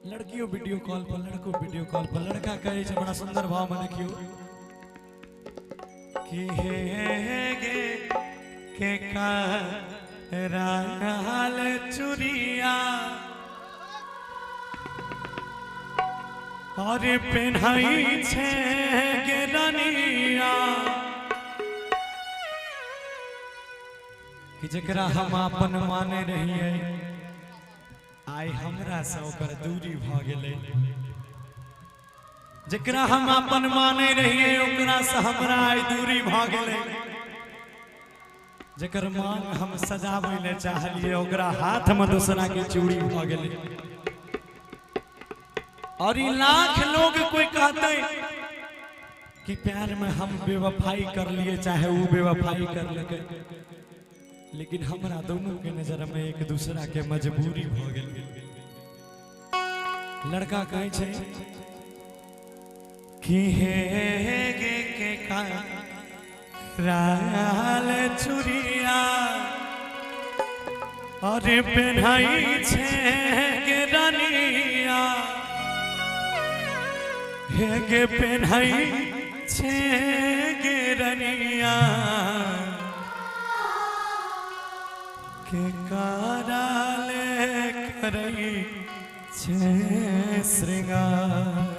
लड़कियों video call पर, लड़को video call पर। लड़का कहे छै बड़ा सुंदर भाव में, देखियो कि हे गे के कराल चुरिया और पेन्हाई छे गे रनिया, कि जकरा हम अपन माने रहिए आइ हमरा से ओकर दूरी भ गेलै। जकरा हम अपन माने रहिए ओकरा से हमरा आइ दूरी भ गेलै। जकर मांग हम सजाबै ले चाहलिए ओकरा हाथ में दूसरा के चूड़ी भ गेलै। और ई लाख लोग कोई कहते कि प्यार में हम बेवफाई कर लिए चाहे वो बेवफाई कर लगे, लेकिन हमरा दोनों के नजर में एक दूसरा के मजबूरी भ गेल। लड़का कहे छै कि हे गे के कराल चुरिया और पेन्हाई छे गे रनिया, हे गे पेन्हाई छे गे रनिया के कराल करई छे श्रृंगार।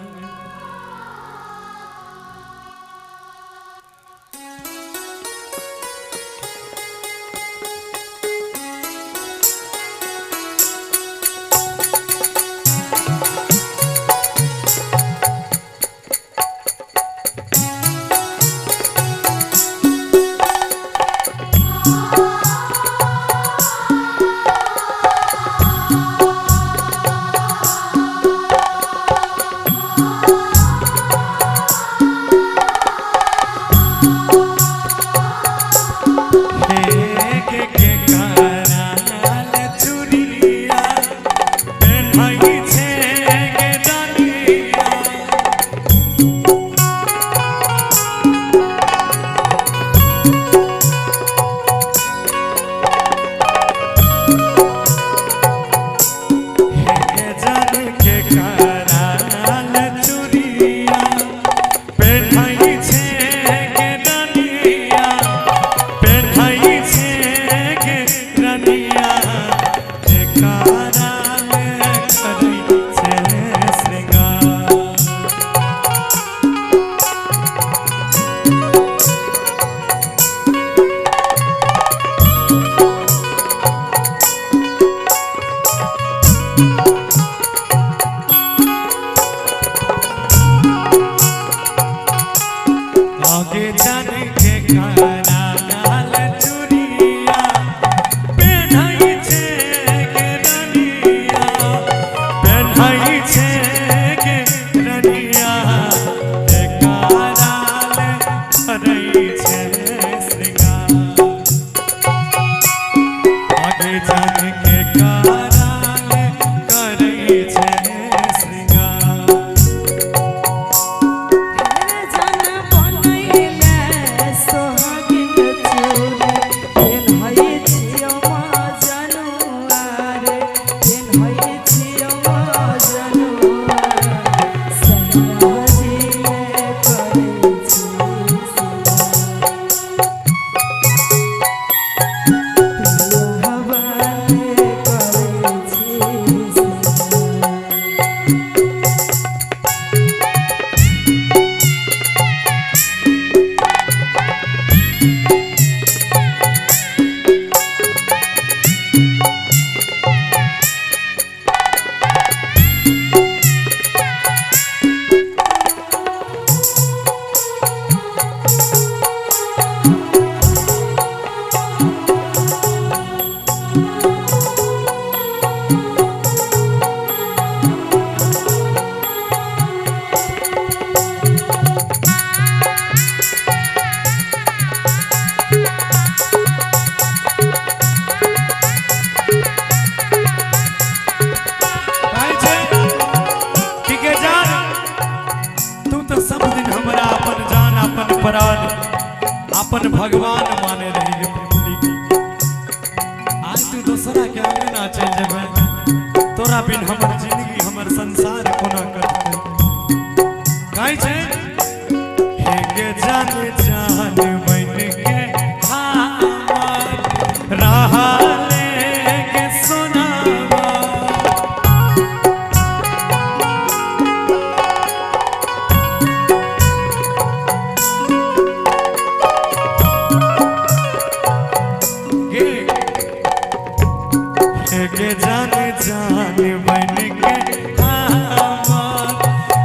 आगे जान के कराल चुरिया पेन्हाई छे गे रनिया, पेन्हाई छे गे रनिया के कराल करई छे श्रृंगार। आगे जान के कराल करई छे श्रृंगार। अपन भगवान माने रही। आज तू दूसरा के अंगना चल जेबे, तोरा बिन हमर जिंदगी हमर संसार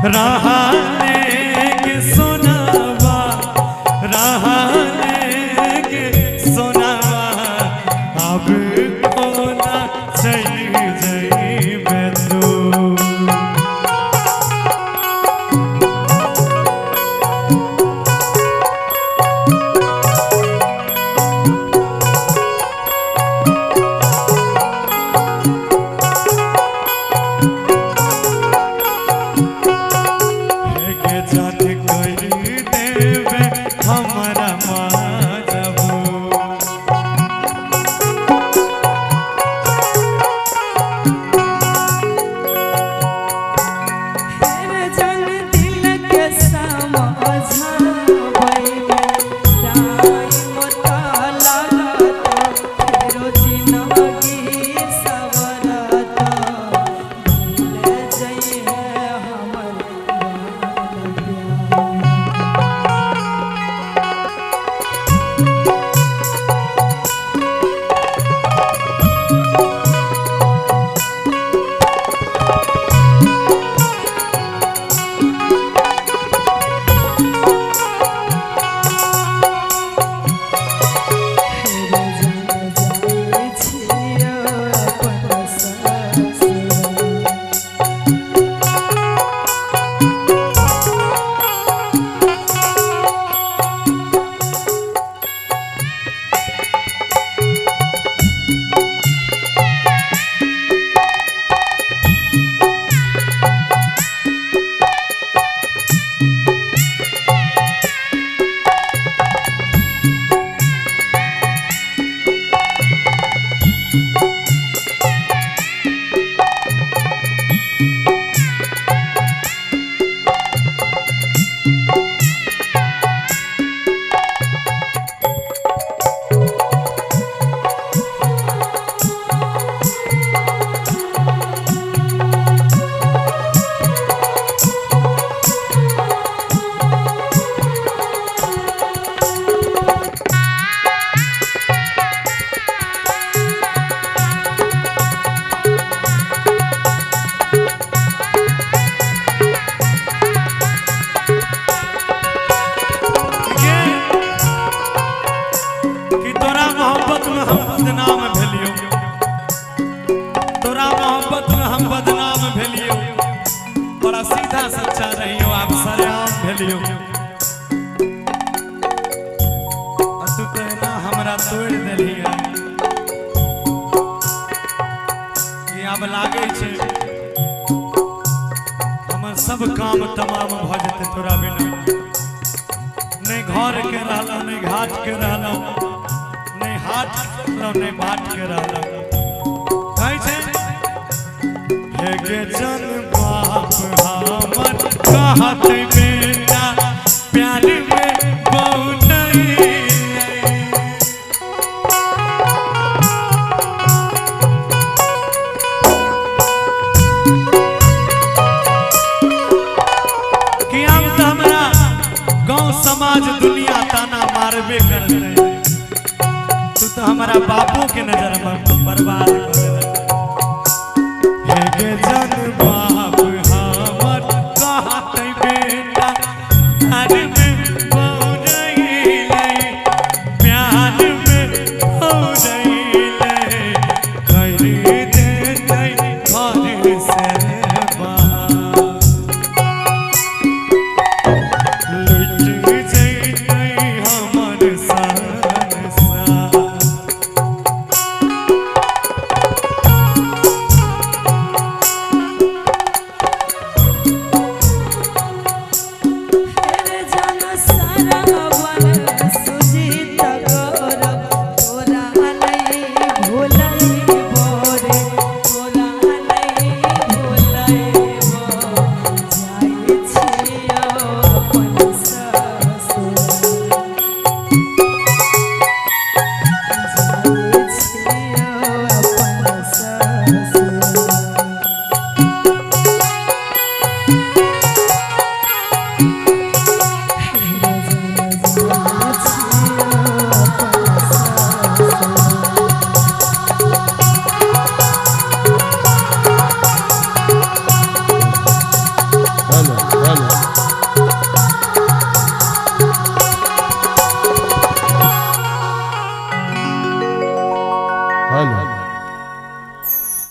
रहले के सोनावा, रहले के सोनावा, अब कोना चल जइबे तू। के जान कर देवे हमरा माधवू। हेरे जन दिल के समझावै टाइम त लागत फेरो जिनगी सवरत, भूल जइहे हमर बनल प्यार। हेरे जन जाइ छियौ अपन ससुराल। के कि तोरा मोहब्बत में हम बदनाम भेलियो, तोरा मोहब्बत में हम बदनाम भेलियो, बड़ा सीधा सच्चा रहियो आप सरेआम भेलियो। आ तू कहना हमरा तोड़ देलिया कि आब लागै छै हमर सब काम तमाम भऽ जेतै तोरा बिना। नहीं घर के रहला, नहीं घाट के रहला, नहीं हाट के रहला, नहीं बाट के रहला। कहै छै हे गे जन बाप हमर कहत बेटा प्यार में बहु नहीं। कि आब तऽ हमरा गांव समाज दुनिया ताना मारबे करते, तू तो हमारा बापो के नजर में बर्बाद